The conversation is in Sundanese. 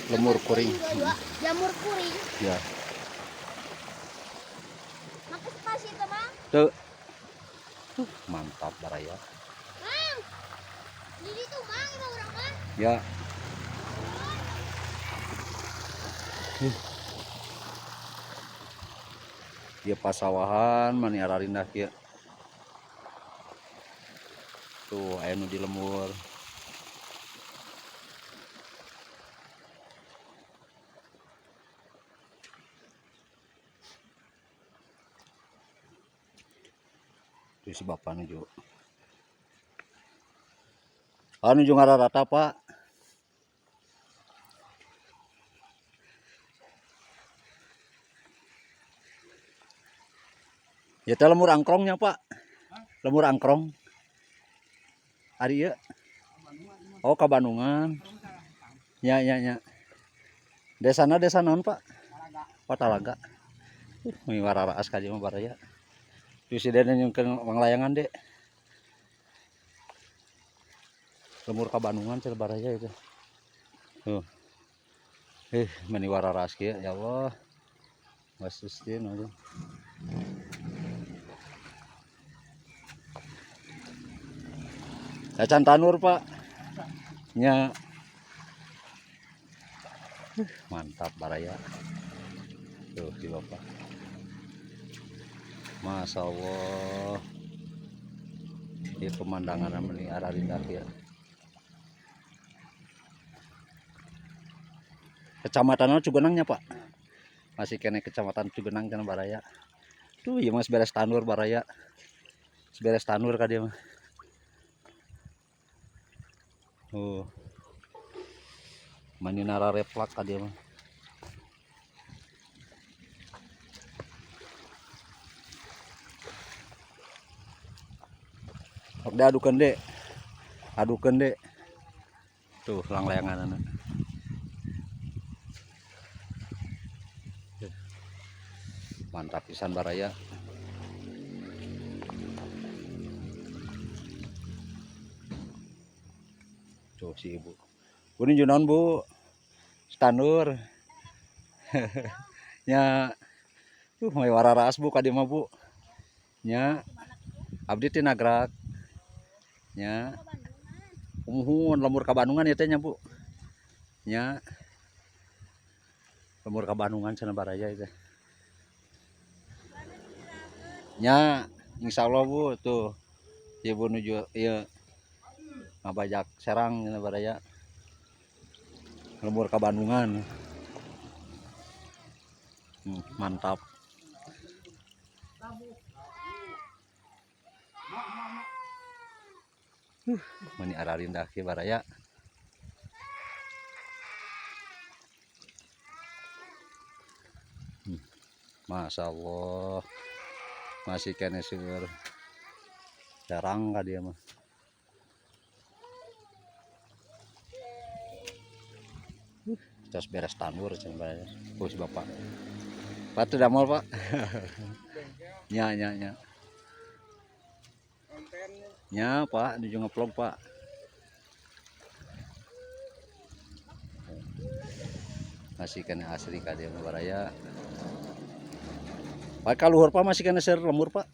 Lemur kuring. Jamur kuring. Ya. Make spasi itu, Mang. Tuh. Tuh, mantap baraya. Mang. Di ditu, Mang, imah urang mah. Ya. Dia pasawahan mani ararindah kieu. Tuh aya nu di lemur. Tuh si bapak nuju. Ah nuju ngararata, Pak. Ya teh lemur angkrongnya, Pak. Lemur angkrong. Ari ieu. Oh, ka Bandungan. Ya, ya, ya. Desana desa naon, Pak? Patalaga. Miwararaas ka dieu mah baraya. Tuh si Dede nyungkeun manglayangan, Dek. Lemur ka Bandungan cenah baraya itu. Tuh. Meni wararaas kieu ya Allah. Mas Sustin aja. Cacan tanur, Pak. Nya. Mantap baraya. Tuh si Bapak. Masya Allah. Ini pemandangan meni ararindah ya. Kecamatan Cugenangnya, Pak. Masih kene kecamatan Cugenang kan baraya. Tuh ieu mah beres tanur baraya. Beres tanur ka dieu mah. Oh. Mani narareplak ka dieu mah. Sok diadukeun, Dek. Adukeun, Dek. Tuh langlayanganana. Mantap pisan baraya. Tuh si ibu. Bu nuju naon, Bu? Tanur. Nya. Tuh moe wararaas Bu ka dieu mah, Bu. Nya. Abdi teh nagrak. Nya. Umuhun lemur ka Bandungan ieu teh nya, Bu. Nya. Lemur ka Bandungan cenah baraya ieu teh. Nya, insyaallah Bu tuh. Ibu nuju ieu ngabajak serang cenah baraya. Lemur ka Bandungan. Mantap. Meni ararindah kieu baraya. Masya Allah. Masih kene seueur jarang ka dieu mah. Terus beres tanur cenah baraya. Oh, si bapak. Pak teu damel, Pak. Nya, nya, nya. Nya, Pak, nuju ngevlog, Pak. Masih kena asri ka dieu mah baraya. Pak kaluhur, Pak, masih kena seueur lemur, Pak.